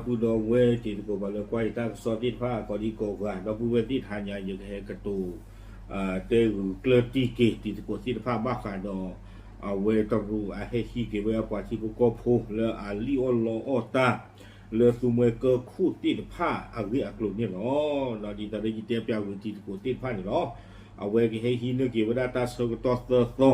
ဒီပုၢ်ဒီဝဲၢ်တံၤသကိး ပှၤလၢကွၢ်ယတၢ်ကစီၣ်သ့ၣ်တဖၣ် ကိးဒံကိးဂၤ ဒီပုၢ်ဝဲၢ်သ့ၣ်တဖၣ်ညါ ယကဟဲကတိၤ တဲဂုာ်ကျၢၢ်တံၢ်က့ၤတံၤသကိးသ့ၣ်တဖၣ် ဘၣ်ဃးဒီး အဝဲတရူးအဟဲဟံးက့ၤဝဲအပှၤထံဖိကီၢ်ဖိ လၢအလံၣ်အီၣ်လီအီၣ်တၢ် လၢသူမှဲကၢၢ်ခိၣ်သ့ၣ်တဖၣ်အဂ့ၢ်အကျိၤန့ၣ်လီၤ. ဒီးဒ်သိးလၢယတဲပျးဂုာ်တံၤသကိးသ့ၣ်တဖၣ်န့ၣ်လီၤ. အဝဲကဟဲဟံးန့ၢ်က့ၤဝဲဒၣ်တၢ်ဆၢကတီၢ်သၢသီ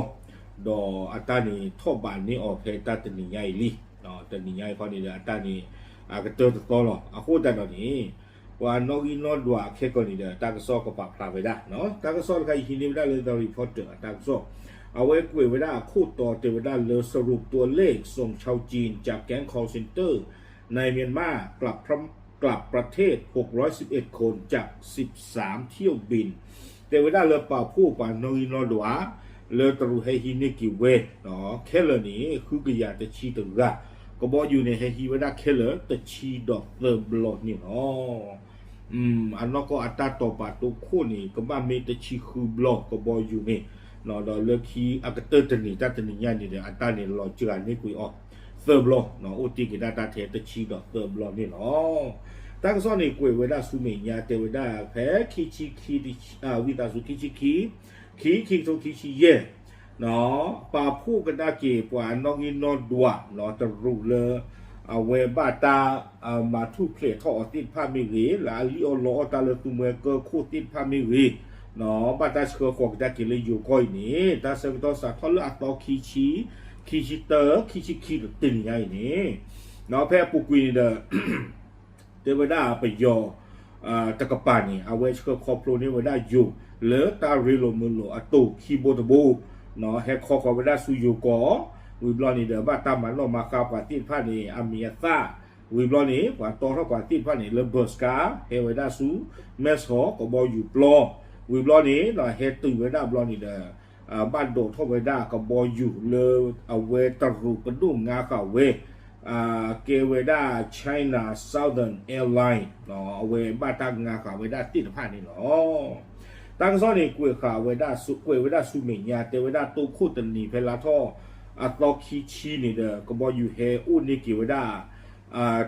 ဒီးအတၢ်န့ၣ်ထီၣ်ဘးန့ၢ်အီၤဖဲတၢ်တနံၤညါအံၤလံ. တနံၤညါအံၤခီန့ၣ်ဒီး အတၢ်န့ၣ် အကတၢၢ်တသီလီၤ. အဃိသတးဒီးန့ၣ် ပှၤနီၣ်ဂံၢ်နီၣ်ဒွးအခဲကီးန့ၣ်ဒီး တၢ်ကစီၣ်ကပာ်ဖျါဝဲဒၣ်, တၢ်ကစီၣ်တခါအံၤဟံးန့ၢ်ဝဲဒၣ်လၢ The Reporter အတၢ်ကစီၣ်, အဝဲကွဲးဝဲဒၣ်အခိၣ်တီတဲဝဲဒၣ်လၢ สรุปตัวเลขส่งชาวจีนจากแก๊ง call center ในเมียนมากลับ กลับประเทศ หกร้อยสิบเอ็ดคน จาก สิบสามเที่ยวบิน တဲဝဲဒၣ်လၢပာ်ဖှိၣ်ပှၤနီၣ်ဂံၢ်နီၣ်ဒွး လၢတရူးဟဲဟံးန့ၢ်က့ၤဝဲ ခဲလၢာ်န့ၣ် ဃုကယၤတဆံတဂၤ, ကဘီယူၤန့ၣ် ဟဲဟံးဝဲဒၣ်ခဲလၢာ်တဆံဒီးသၢဘျီန့ၣ်လီၤ. အနီၢ်ကီၢ်အတၢ်တိာ်ပာ်တိၢ်ခိၣ်န့ၣ် ကဘၣ်မ့ၢ်တဆံဃုဘျီကဘီယူၤန့ၣ်, ဒီးလၢခံအကတၢၢ်တနံၤ တၢ်တနံၤညါန့ၣ်ဒီး အတၢ်န့ၣ်လီၤစှၤန့ၢ်ကွံာ်အီၤသၢဘျီ, အိၣ်တ့ၢ်က့ၤဒၣ်တၢ်ထဲတဆံဒီးသၢဘျီန့ၣ်လီၤ. တၢ်ကစီၣ်န့ၣ်ကွဲးဝဲဒၣ်ဆူမဲာ်ညါ တဲဝဲဒၣ်ဖဲခံဆံ, ဝံသးစူၤ ခံဆံခံ, ခံ, ခံကထိခံဆံယဲၢ် ပာ်ဖှိၣ်ကဒါက့ၤပှၤနီၣ်ဂံၢ်နီၣ်ဒွး တရူးလၢ အဝဲဘၣ်တၢ် မၤထူၣ်ဖျဲးထီၣ်အီၤသ့ၣ်တဖၣ်မ့ၢ်ဂ့ၤ, လၢအလံၣ်အီၣ်လီအီၣ်တၢ်လၢသူမှဲကၢၢ်ခိၣ်သ့ၣ်တဖၣ်မ့ၢ်ဂ့ၤ, ဘၣ်တၢ်ဆှၢဃီၤကဒါက့ၤလၢယိၤကီၢ်အံၤန့ၣ် တၢ်ဆၢကတီၢ်စးထီၣ်လၢအသီခံဆံ, ခံဆံတၢ, ခံဆံခံဒီးတနံၤညါအံၤန့ၣ်, ဖဲအပူၤကွံာ်န့ၣ်ဒီး တဲဝဲဒၣ်ပယီၤ တကပၤန့ၣ် အဝဲဆှၢခီဖျိန့ၢ်ဝဲဒၣ်ယိၤ လၢတၢ်ရ့လိာ်မုာ်လိာ်အတိာ်ခံဘိတဘိ, ဟဲခီဃီၤဝဲဒၣ်ဆူယိၤကီၢ်, ဝံၤဘျီန့ၣ်ဒီး ဘၣ်တၢ်မၤနီၣ်မၤဃါပှၤသ့ၣ်တဖၣ်န့ၣ် အမံၤအသၣ်, ဝံၤဘျီန့ၣ် ပှၤတီထီၣ်ပှၤသ့ၣ်တဖၣ်န့ၣ် လၢ bus ကါ ဟဲဝဲဒၣ်ဆူ မဲၢ်ဆီး ကဘီယူၤပျီ, ဝံၤဘျီန့ၣ် ဟဲတုၤဝဲဒၣ်ဘျီန့ၣ်ဒီး ဘၣ်ဒိးထီၣ်ဝဲဒၣ်ကဘီယူၤလၢအဝဲတရူးပဒိၣ်ငါဃာ်ဝဲ ကဲဝဲဒၣ် China Southern Airlines အဝဲဘၣ်တၢ်ငါဃာ်ဝဲဒၣ်သ့ၣ်တဖၣ်န့ၣ်လီၤ. တၢ်ကစီၣ်န့ၣ် ကွဲးဃာ်ဝဲဒၣ်ဆူ, ကွဲးဝဲဒၣ်ဆူမဲာ်ညါ တဲဝဲဒၣ်တိခိၣ်တနံၤဖဲလါထီၣ်အသီခံဆံန့ၣ်ဒီး ကဘီယူၤဟဲအိၣ်န့ၢ်က့ၤဝဲဒၣ်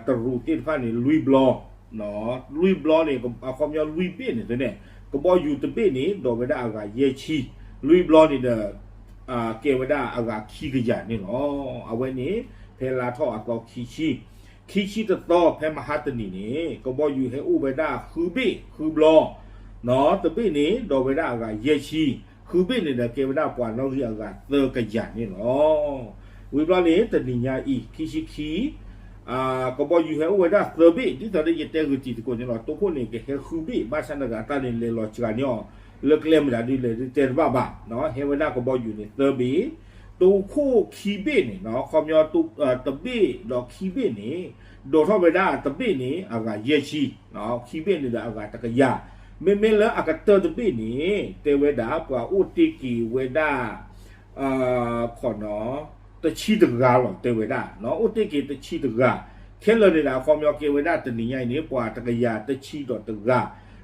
တရူးသ့ၣ်တဖၣ်န့ၣ် လွံၢ်ဘျီ, လွံၢ်ဘျီန့ၣ် အခီပညီလွံၢ်ဘ့ၣ်န့ၣ်န့ၣ် ကဘီယူၤတဘ့ၣ်န့ၣ် ဒိးဝဲဒၣ်အဂၤယဲၢ်ဆံ, လွံၢ်ဘျီန့ၣ်ဒီး ကဲဝဲဒၣ်အဂၤခံကယၤန့ၣ်လီၤ. အဝဲန့ၣ် ဖဲလါထီၣ်အသီခံဆံ, ခံဆံတသီ ဖဲမဟါတနံၤန့ၣ် ကဘီယူၤဟဲအိၣ်ဝဲဒၣ်ဃုဘ့ၣ်ဃုဘျီ, တဘ့ၣ်န့ၣ် ဒိးဝဲဒၣ်အဂၤယဲၢ်ဆံ, ဃုဘ့ၣ်န့ၣ်ဒီး ကဲဝဲဒၣ်ပှၤနီၣ်ဂံၢ်အဂၤသၢကယၤန့ၣ်လီၤ. ဝံၤဘျီန့ၣ် တနံၤညါအံၤ ခံဆံခံ ကဘီယူၤဟဲအိၣ်ဝဲဒၣ်သၢဘ့ၣ် ဒ်သိးလၢယတဲဂုာ်တံၤသကိးန့ၣ်လီၤ. တိခိၣ်န့ၣ် ကဟဲဃုဘ့ၣ် ဘၣ်ဆၣ်သနာ်က့ အတၢ်န့ၣ်လဲၤလီၤစှၤန့ၢ်အီၤ လၢကျဲမတၤဒ်လဲၣ်ဒ်တဲတဘၣ်ဘၣ်, ဟဲဝဲဒၣ်ကဘီယူၤန့ၣ်သၢဘ့ၣ်, တိခိၣ်ခံဘ့ၣ်န့ၣ် အခီပညီ တဘ့ၣ်ဒီးခံဘ့ၣ်န့ၣ် ဒိးထီၣ်ဝဲဒၣ်တဘ့ၣ်န့ၣ် အဂၤယဲၢ်ဆံ, ခံဘ့ၣ်န့ၣ်ဒီးအဂၤတကယၤ, မ့မ့ၢ်လၢအကတၢၢ်တဘ့ၣ်န့ၣ် တဲဝဲဒၣ်ပှၤအိၣ်တ့ၢ်က့ၤဝဲဒၣ် ခီနီၤ တဆံတဂၤလီၤ တဲဝဲဒၣ်, အိၣ်တ့ၢ်က့ၤတဆံတဂၤ, ခဲလၢာ်န့ၣ်ဒီး အခီပညီကဲဝဲဒၣ်တနံၤညါအံၤန့ၣ် ပှၤတကယၤတဆံဒီးတဂၤ,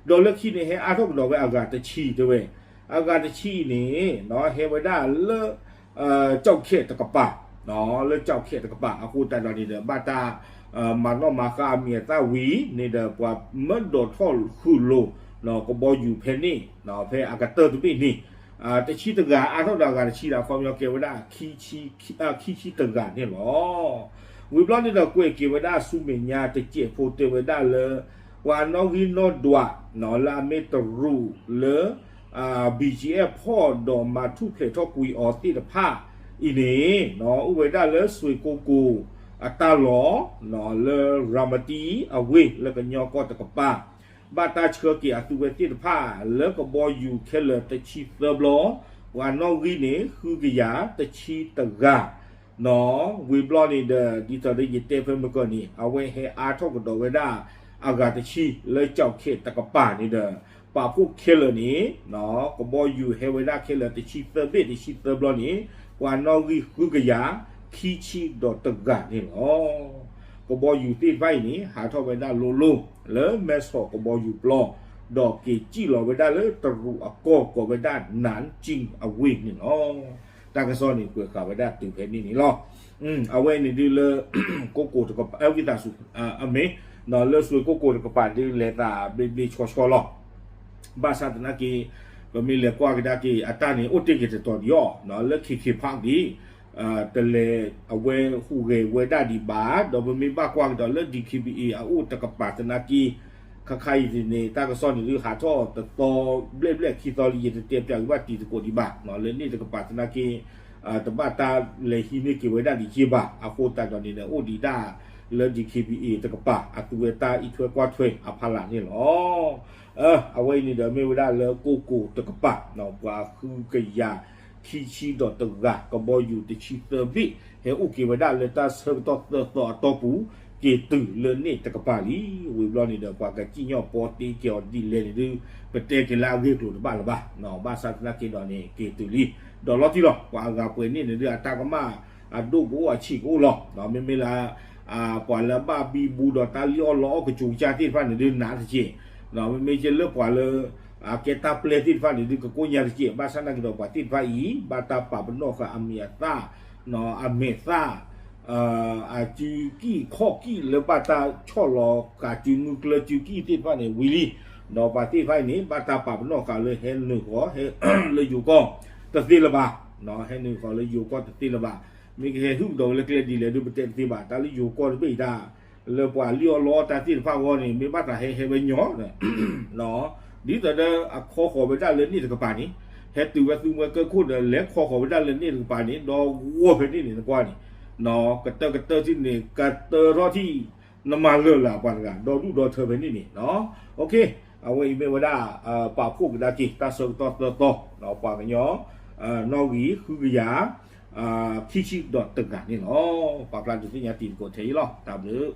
ဒီးလၢခံန့ၣ် ဟဲအါထီၣ်ကဒီးဝဲအဂၤတဆံတဲဝဲ, အဂၤတဆံအံၤန့ၣ် ဟဲဝဲဒၣ်လၢ ကၠီၣ်ခဲၣ်တကပၤ, လၢကၠီၣ်ခဲၣ်တကပၤ အဃိသတးဒီးန့ၣ်ဒီး ဘၣ်တၢ် မၤနီၣ်မၤဃါအမံၤအသၣ်ဝံၤန့ၣ်ဒီး ပှၤမၢဒိးထီၣ်ဃုာ်လိာ် ကဘီယူၤဖဲန့ၣ် ဖဲအကတၢၢ်တဘ့ၣ်န့ၣ် တဆံတဂၤအါထီၣ်ဒီးအဂၤတဆံဒီး အခီပညီကဲဝဲဒၣ် ခံဆံတဂၤန့ၣ်လီၤ. ဝံၤဘျီန့ၣ်ဒီး ကွဲးက့ၤဝဲဒၣ်ဆူမဲာ်ညါတစဲးဖိတဲဝဲဒၣ်လၢ ပှၤနီၣ်ဂံၢ်နီၣ်ဒွး လၢအမ့ၢ်တရူးလၢ BGF ဖီၣ်ဒီးမၤထူၣ်ဖျဲးထီၣ်ကွံာ်အီၤသ့ၣ်တဖၣ်အံၤန့ၣ် အိၣ်ဝဲဒၣ်လၢစွ့ၣ်ကိကိၣ်အတၢ်လီၢ် လၢရၤမတံအဝ့ၢ်လၢကညီကီၢ်တကပၤ ဘၣ်တၢ်ဆှၢက့ၤအသုဝဲသ့ၣ်တဖၣ် လၢကဘီယူၤခဲလၢာ်တဆံသၢဘျီ, ပှၤနီၣ်ဂံၢ်န့ၣ် ဃုကယၤတဆံတဂၤ ဝံၤဘျီန့ၣ်ဒီး ဒ်သိးလၢယတဲဖဲမုၢ်ကီၢ်န့ၣ် အဝဲဟဲအါထီၣ်ကဒီးဝဲဒၣ် အဂၤတဆံလၢကၠီၣ်ခဲၣ်တကပၤန့ၣ်ဒီး ပာ်ဖှိၣ်ခဲလၢာ်န့ၣ် ကဘီယူၤဟဲဝဲဒၣ်ခဲလၢာ်တဆံသၢဘ့ၣ် တဆံသၢဘျီန့ၣ် ပှၤနီၣ်ဂံၢ်ဃုကယၤ ခံဆံဒီးတဂၤန့ၣ်လီၤ. ကဘီယူၤသ့ၣ်တဖၣ်အံၤန့ၣ် ဟးထီၣ်ဝဲဒၣ်လိၤလိၤ လၢမဲၢ်ဆီးကဘီယူၤပျီ ဒီးက့ၤစံၣ်လီၤဝဲဒၣ်လၢတရူးအကီၢ်ကိးဝဲဒၣ် နၣ်ကၠံၣ်အဝ့ၢ်န့ၣ်လီၤ. တၢ်ကစီၣ်န့ၣ် ကွဲးဃာ်ဝဲဒၣ်တုၤဖဲန့ၣ်န့ၣ်လီၤ. အဝဲအံၤန့ၣ်ဒုးလၢ ကိၣ်ကိၤတကပၤ ဝံသးစူၤ အမ့ၢ် လၢစွ့ၣ်ကိၣ်ကိၤတကပၤဒုး လဲၤသးဘျ့ဘျ့ဆှီဆှီလီၤ. ဘၣ်ဆၣ်သနာ်က့ ပမ့ၢ်လဲၤကွၢ်ကဒါက့ၤ အတၢ်န့ၣ် အိၣ်တ့ၢ်က့ၤတတီၤဒံးအီၤ လၢ ခ့ခ့ဖးဒံး တလဲၤအဝဲဟူးဂဲၤဝဲဒၣ်ဒံးဘၣ်, ဒီးပမ့ၢ်ဘၣ်ကွၢ်ကဒီးလၢ DKBA အအိၣ်တကပၤသနာ်က့ ခါခါအံၤန့ၣ် တၢ်ကစီၣ်န့ၣ်ဒုးဟးထီၣ်တသီဘျဲၣ်ဘျဲၣ်ခံသီလံ ယတတဲပၠးက့ၤဘၣ်တံၤသကိးဒံးဘၣ်, လၢန့ၣ်တကပၤသနာ်က့ တဘၣ်တၢ်လဲၤဟံးန့ၢ်က့ၤဝဲဒၣ်ဒံးက့ၤဘၣ်, အဃိသတးဒီးန့ၣ် အိၣ်ဒံးဒၣ်လၢ DKBA တကပၤ အသုဝဲတၢ်အံးထွဲကွၢ်ထွဲအဖီလာ်န့ၣ်လီၤ. အဝဲအံၤန့ၣ်ဒီးမ့ၢ်ဝဲဒၣ်လၢကိၣ်ကိၤတကပၤ ပှၤဃုကယၤခံဆံဒီးတဂၤ ကဘီယူၤတဆံသၢဘ့ၣ် ဟဲအိၣ်က့ၤဝဲဒၣ်လၢတၢ်ဆၢကတီၢ်သၢသီအတီၢ်ပူၤ က့ၤတုၤလၢန့ၣ်တကပၤလံ. ဝံၤဘျီန့ၣ်ဒီး ပှၤကစံၣ်ညီၣ်ပီတ့က့ၤအီၤဒ်လဲၣ်န့ၣ်ဒုး ပတဲက့ၤလၢအဂ့ၢ်အကျိၤတဘၣ်လၢၤဘၣ်, ဘၣ်ဆၣ်သနာ်က့ဒီးန့ၣ် က့ၤတုၤလံ ဒီးလီၤတံၢ်လီၤ ပှၤအဂၤပှဲၤန့ၣ်န့ၣ်ဒုး အတၢ်ကမၣ်အဒိၣ်ကအိၣ်အဆံးကအိၣ်လီၤ. မ့မ့ၢ်လၢ ပှၤလၢအဘၣ်ဘံဘူဒီးတၢ်လံၣ်အီၣ်လီအီၣ်ကစူၤကစၢ်သ့ၣ်တဖၣ်န့ၣ်ဒုးနးတက့ၢ်, မ့မ့ၢ်ကဲလၢပှၤလၢ အကဲတၢ်ပျဲသ့ၣ်တဖၣ်န့ၣ်ဒုး ကကိညါတက့ၢ်. ဘၣ်ဆၣ်သနာ်က့ဒီးပှၤသ့ၣ်တဖၣ်အံၤ ဘၣ်တၢ်ပာ်ပနီၣ်ဃာ်အမဲာ်အသၣ် အမဲာ်သၣ် အစုကံၢ်ခီၣ်ကံၢ်လၢဘၣ်တၢ်ဆီၣ်လီၤဃာ်စုမုၢ်ကျၢၢ်စုကံၢ်သ့ၣ်တဖၣ်န့ၣ်ဝံၤလံ, ဒီးပှၤသ့ၣ်တဖၣ်အံၤန့ၣ် ဘၣ်တၢ်ပာ်ပနီၣ်ဃာ်လၢဟဲနုာ်ဃီ ဟဲလၢယိၤကီၢ်တသ့လၢၤဘၣ်, ဟဲနုာ်ဃီလၢယိၤကီၢ်တသ့လၢၤဘၣ်. မ့ၢ်ကဟဲဟုၣ်ကဒီးဝဲလၢကျဲဒ်လဲၣ်ဒုး ပတဲတသ့ဘၣ်. တၢ်လၢယိၤကီၢ်တဘ့ၣ်အံၤဒၣ် လၢပှၤလံၣ်အီၣ်လီအီၣ်တၢ်သ့ၣ်တဖၣ်အဂီၢ်န့ၣ် မ့ၢ်ဘၣ်သးဟဲဟဲဝဲညီ ဒ်သိးဒီးအခီဃီၤဝဲဒၣ်လၢန့ၣ်တကပၤန့ၣ် ဟဲတုၤဝဲသူမှဲကၢၢ်ခိၣ်ဒီး လဲၤခီဃီၤဝဲဒၣ်လၢန့ၣ်တကပၤန့ၣ် ဒီးဂီၢ်ဖဲန့ၣ်န့ၣ် နကွၢ်န့ၣ် ကတၢၢ်ကတၢၢ်ထံၣ်န့ၣ် ကတၢၢ်ထီၣ်ထံၣ် နမၤလၢာ်လၢပှၤတဂၤ ဒီဒူၣ်ဒီထၢဖဲန့ၣ်န့ၣ်, အဝဲအံၤမ့ၢ်ဝဲဒၣ် ပာ်ဖှိၣ်ကဒါက့ၤ တၢ်ဆၢကတီၢ်သၢသီ ပှၤကညီ နီၣ်ဂံၢ်ဃုကယၤ ခံဆံဒီးတဂၤန့ၣ်လီၤ. ပာ်ဖျါဒုးသ့ၣ်ညါတံၤသကိးထဲအံၤလီၤ. တၢ်ဘျုး